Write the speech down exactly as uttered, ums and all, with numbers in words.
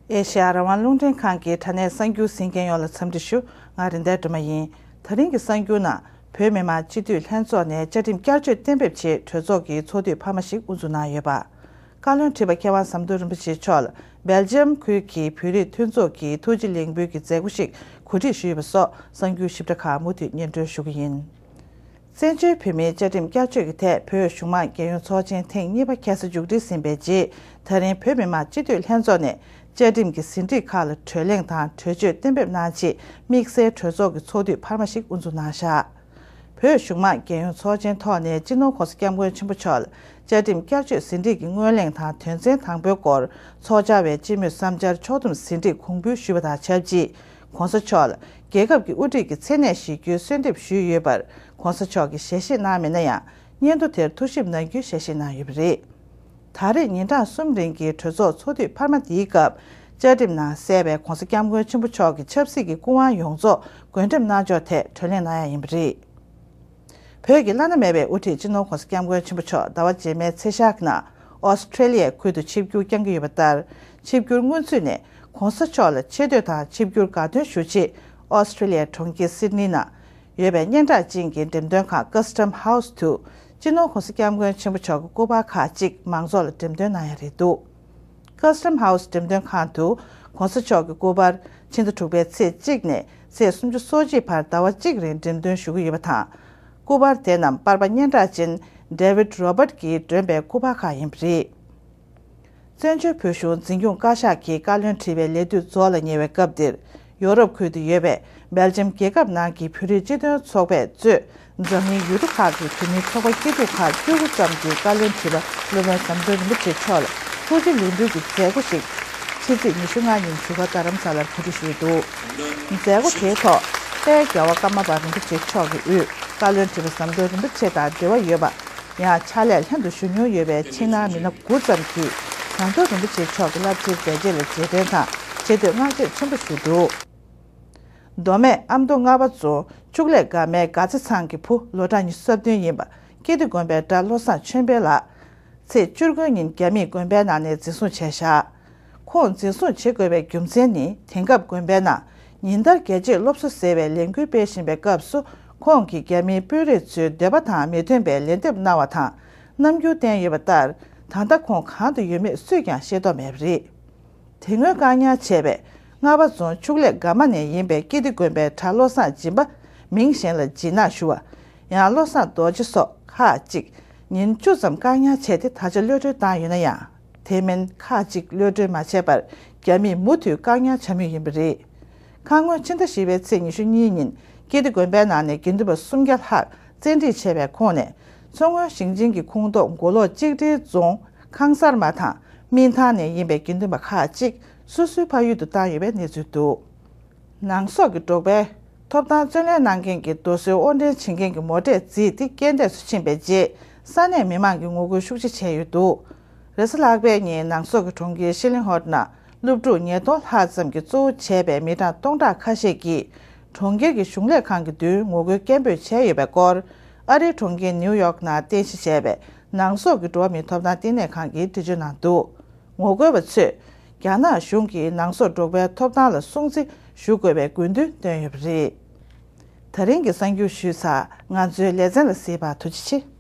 ཨེ་ཤེ་ཡ་རང་དབང་རླུང་འཕྲིན་ཁང་གི་དྲ་གནས་གསར་འགྱུར་གཟིགས་མཁན་ཡོངས་ལ་འཚམས་འདྲི་ཞུ། ང་རིན་ལྡན་སྒྲོལ་མ་ཡིན། ད་རིང་གི་གསར་འགྱུར་ནང་། བོད་མི་མང་སྤྱི་འཐུས་ལྷན་ཚོགས་ནས་བཅའ་ཁྲིམས་བསྐྱར་བཅོས་གཏན་འབེབས་ཆེད་གྲོས་ཚོགས་ཀྱི་ཚོགས་དུས་འཕར་མ་ཞིག་དབུ་འཛུགས་གནང་ཡོད་པ། བཀའ་བློན་ཁྲི་པ་མཁས་དབང་ཟམ་གདོང་རིན་པོ་ཆེ་མཆོག་ལ་སྦེལ་ཇམ་ཁུལ་གྱི་བོད་རིགས་མཐུན་ཚོགས་ཀྱི་ཐུགས་རྗེ་ལེགས་འབུལ་གྱི་མཛད་སྒོ་ཞིག་གོ་སྒྲིག་ཞུས་པ་སོགས་གསར་འགྱུར་ཞིབ་ཕྲ་ཁག་མུ་མཐུད་སྙན་སྒྲོན་ཞུ་གི་ཡིན། བཙན་བྱོལ་བོད་མིའི་བཅའ་ཁྲིམས་བསྐྱར་བཅོས་ཀྱི་ཐད་བོད་གཞུང་མང་རྒྱལ་ཡོངས་ཚོགས་ཆེན་ཐེངས་གཉིས་པ་ཁ་སང་མཇུག་སྒྲིལ་ཟིན་པའི་རྗེས། ད་རིང་བོད་མི་མང་སྤྱི་འཐུས་ལྷན་ཚོགས་ནས་བཅའ་ཁྲིམས་ཀྱི་ཟིན་བྲིས་ཁག་ལ་གྲོས་གླེང་དང་གྲོས་ཆོད་གཏན་འབེབས་གནང་ཆེད་དམིགས་བསལ་གྲོས་ཚོགས་ཀྱི་ཚོགས་དུས་འཕར་མ་ཞིག་དབུ་འཛུགས་གནང་བཞག་བོད་གཞུང་མང་རྒྱལ་ཡོངས་ཚོགས་ཆེན་ཐོག་ནས་སྤྱི་ནོར་༸གོང་ས་༸སྐྱབས་མགོན་ཆེན་པོ་མཆོག་ལ་བཅའ་ཁྲིམས་བསྐྱར་བཅོས་ཟིན་བྲིས་ཀྱི་སྔོན་གླེང་དང་དོན་ཚན་དང་པོའི་སྐོར་ཚོགས་བཅར་བའི་སྤྱི་མོས་བསམ་འཆར་ཕྱོགས་བསྡོམས་ཟིན་བྲིས་གོང་འབུལ་ཞུས་པ་དང་ཆབས་ཅིག ༸གོང་ས་མཆོག་ལ་རྒྱལ་ཁབ་ཀྱི་དབུ་ཁྲིད་ཀྱི་མཚན་གནས་བཞེས་རྒྱུའི་གསོལ་འདེབས་ཞུས་ཡོད་པར་༸གོང་ས་མཆོག་གིས་ཞལ་བཞེས་གནང་མེད་ན་ཡང་། སྙན་ཐོ་དེར་ཐུགས་ཞིབ་གནང་རྒྱུའི་ཞལ་བཞེས་གནང་ཡོད་པ་རེད། ད་རེས་ཉིན་གྲངས་གསུམ་རིང་གི་གྲོས་ཚོགས་ཚོགས་དུས་འཕར་མ་འདིའི་སྐབས། བཅའ་ཁྲིམས་ནང་གསལ་བའི་༸གོང་ས་༸སྐྱབས་མགོན་ཆེན་པོ་མཆོག་གི་ཆབ་སྲིད་ཀྱི་སྐུ་དབང་ཡོངས་རྫོགས་བགོ་འགྲེམས་གནང་ཕྱོགས་ཐད་གྲོས་གླེང་གནང་ཡ་ཡིན་པ་རེད། བོད་ཀྱི་བླ་ན་མེད་པའི་དབུ་ཁྲིད་སྤྱི་ནོར་༸གོང་ས་༸སྐྱབས་མགོན་ཆེན་པོ་མཆོག་ཟླ་བ་རྗེས་མའི་ཚེས་ཤར་གྱི་ནང་ཨོ་སི་ཁྲེ་ལི་ཡའི་ཁུལ་དུ་ཆིབས་བསྒྱུར་བསྐྱང་གི་ཡོད་པ་ལྟར། ཆིབས་བསྒྱུར་སྔོན་ཚུད་ནས་༸གོང་ས་མཆོག་ལ་ཆེ་བསྟོད་དང་ཆིབས་བསྒྱུར་དགའ་སྟོན་ཞུ་ཆེད་ཨོ་སི་ཁྲེ་ལི་ཡའི་གྲོང་ཁྱེར་སིད་ནི་ནང་ཡོད་པའི་སྙན་གྲགས་ཅན་གྱི་འགྲེམས་སྟོན་ཁང་Custom House དུ་སྤྱི་ནོར་༸གོང་ས་༸སྐྱབས་མགོན་ཆེན་པོ་མཆོག་གི་སྐུ་པར་ཁག་ཅིག་མང་ཚོགས་ལ་འགྲེམས་སྟོན་གནང་ཡ་རེད་འདུག Custom House འགྲེམས་སྟོན་ཁང་དུ་༸གོང་ས་མཆོག་གི་སྐུ་པར་ཕྱི་ཟླ་དྲུག་པའི་ཚེས་གཅིག་ནས་ཚེས་སུམ་ཅུ་སོ་གཅིག་བར་ཟླ་བ་གཅིག་རིང་འགྲེམས་སྟོན་ཞུ་གི་ཡོད་པ་དང་། སྐུ་པར་དེ་རྣམས་པར་པ་སྙན་གྲགས་ཅན་David Robert གྱིས་བསྒྲོན་པའི་སྐུ་པར་ཁག་ཡིན་པ་རེད། བཙན་བྱོལ་བོད་གཞུང་འཛིན་སྐྱོང་བཀའ་ཤག་གིས་བཀའ་བློན་ཁྲི་པའི་ལས་དུས་རྫོགས་ལ་ཉེ་བའི་སྐབས་འདིར། ཡོ་རོབ་ཁུལ་དུ་ཡོད་པའི་སྦེལ་ཇམ་རྒྱལ་ཁབ་ནང་གི་བོད་རིགས་སྤྱི་མཐུན་ཚོགས་པས་གཙོས་འཛམ་གླིང་ཡུལ་གྲུ་ཁག་གི་བོད་མིའི་ཚོགས་པ་སྐྱེ་དུས་ཁག་བཅུ་དགུ་ཙམ་གྱིས་བཀའ་བློན་ཁྲི་པ་སློབ་དཔོན་ཟམ་གདོང་རིན་པོ་ཆེ་མཆོག་ལ་ཐུགས་རྗེ་ལེགས་འབུལ་གྱི་མཛད་སྒོ་ཞིག་ཕྱི་ཚེས་ཉི་ཤུ་ལྔ་ཉིན་བཞུགས་སྒར་རྡ་རམ་ས་ལར་གོ་སྒྲིག་ཞུས་འདུག་མཛད་སྒོ་དེའི་ཐོག་དཔལ་རྒྱལ་བ་ཀརྨ་པ་རིན་པོ་ཆེ་མཆོག་གི་དབུས་བཀའ་བློན་ཁྲི་པ་ཟམ་གདོང་རིན་པོ་ཆེ་དང་འབྲེལ་བ་ཡོད་པ། ཡང་ཕྱག་ལས་ལྷན་དུ་ཞུགས་མྱོང་ཡོད་པའི་ཕྱི་ནང་མི་སྣ་དགུ་ཙམ་གྱིས་ཟམ་གདོང་རིན་པོ་ཆེ་མཆོག་གི་རླབས་ཆེའི་མཛད་རྗེས་ལ་རྗེས་དྲན་དང་ཆེ་བསྟོད་བསྔགས་བརྗོད་ཆེན་པོ་ཞུས་འདུག་མདོ་སྨད་ཨ་མདོ་རྔ་པ་རྫོང་ཕྱུགས་ལེགས་དགའ་མའི་དགའ་ཚེ་ཚང་གི་བུ་ལོ་གྲངས་ཉི་ཤུ་རྩ་བདུན་ཡིན་པ་ཀིརྟི་དགོན་པའི་གྲྭ་བློ་བཟང་ཆོས་འཕེལ་ལགས། ཚེས་བཅུ་དགུ་ཉིན་རྒྱ་མིས་དགོན་པའི་ནང་ནས་འཛིན་བཟུང་བྱས་བཞག་ཁོང་འཛིན་བཟུང་བྱེད་དགོས་པའི་རྒྱུ་མཚན་ནི། དེང་སྐབས་དགོན་པའི་ནང་ཉིན་ལྟར་རྒྱལ་གཅེས་སློབ་གསོ་ཟེར་བའི་ལས་འགུལ་སྤེལ་བཞིན་པའི་སྐབས་སུ། ཁོང་གིས་རྒྱ་མིའི་དཔོན་རིགས་ཚོའི་འདོད་པ་དང་མི་མཐུན་པའི་ལན་འདེབས་གནང་བ་དང་། རྣམ་འགྱུར་བསྟན་ཡོད་པ་ལྟར། ད་ལྟ་ཁོང་གང་དུ་ཡོད་མེད་སུས་ཀྱང་ཤེས་རྟོགས་མེད་པ་རེད། དེ་སྔོན་བཀག་ཉར་བྱས་པའི་རྔ་པ་རྫོང་ཕྱུགས་ལེགས་དགའ་མ་ནས་ཡིན་པའི་ཀིརྟི་དགོན་པའི་གྲྭ་བློ་བཟང་སྦྱིན་པ། མིང་གཞན་ལ་སྦྱིན་ནག་ཞུ་བ། ཡང་བློ་བཟང་རྡོ་རྗེ་སོགས་ཁག་ཅིག་ཉིན་བཅུ་ཙམ་བཀག་ཉར་བྱས་ཏེ་ད་ཆ་གློད་གྲོལ་བཏང་ཡོད་ན་ཡང་། དེ་མིན་ཁག་ཅིག་གློད་གྲོལ་མ་བྱས་པར་རྒྱ་མིས་མུ་མཐུད་བཀག་ཉར་བྱ་མུས་ཡིན་པ་རེད། ཁ་སྔོན་ཕྱི་ཟླ་བཞི་པའི་ཚེས་ཉི་ཤུ་གཉིས་ཉིན་ཀིརྟི་དགོན་པའི་ནང་ནས་དགེ་འདུན་པ་སུམ་བརྒྱ་ལྷག་བཙན་ཁྲིད་བྱས་པའི་ཁོངས་ནས། མཚོ་སྔོན་ཞིང་ཆེན་གྱི་ཁོངས་གཏོགས་མགོ་ལོག་གཅིག་སྒྲིལ་རྫོང་ཁང་གསར་མ་དང་སྨིན་ཐང་ནས་ཡིན་པའི་དགེ་འདུན་པ་ཁག་ཅིག་སོ་སོའི་ཕ་ཡུལ་དུ་བཏང་ཡོད་པའི་གནས་ཚུལ་འདུག་ནང་སོག་གི་འབྲོག་པའི་ཐོབ་ཐང་རྩོད་ལེན་གནང་མཁན་གྱི་རྡོ་སོལ་དབོར་འདྲེན་བྱེད་མཁན་གྱི་མོ་ཊས་བརྫིས་ཏེ་རྐྱེན་འདས་སུ་ཕྱིན་པའི་རྗེས། ས་གནས་མི་མང་གིས་ངོ་རྒོལ་ཤུགས་ཆེ་བྱས་ཡོད་འདུག་རེས་གཟའ་ལྷག་པའི་ཉིན་ནང་སོག་གི་གྲོང་ཁྱེར་ཤི་ལིང་ཧོར་ནང་སློབ་ཕྲུག་ཉིས་སྟོང་ལྷག་ཙམ་གྱིས་གཙོ་བོ་བྱས་པའི་མི་གྲངས་སྟོང་ཕྲག་ཁ་ཤས་ཀྱིས་གྲོང་ཁྱེར་གྱི་གཞུང་ལས་ཁང་གི་མདུན་ངོ་རྒོལ་སྐད་འབོད་བྱས་ཡོད་པའི་སྐོར། ཨ་རིའི་གྲོང་ཁྱེར་ནིའུ་ཡོག་ནང་རྟེན་གཞི་བྱས་པའི་ནང་སོག་གི་འགྲོ་བ་མིའི་ཐོབ་ཐང་ལྟེ་གནས་ཁང་གིས་འགྲེལ་བརྗོད་གནང་འདུག་ངོ་རྒོལ་བ་ཚོས་རྒྱ་ནག་གཞུང་གིས་ནང་སོག་འབྲོག་པའི་ཐོབ་ཐང་ལ་སྲུང་བརྩི་ཞུ་དགོས་པའི་དགོས་འདུན་བཏོན་ཡོད་པ་རེད། ད་རིང་གི་གསར་འགྱུར་ཞུས་ཚར། ང་ཚོའི་ལེ་ཚན་ལ་གཟིགས་པར་ཐུགས་རྗེ་ཆེ།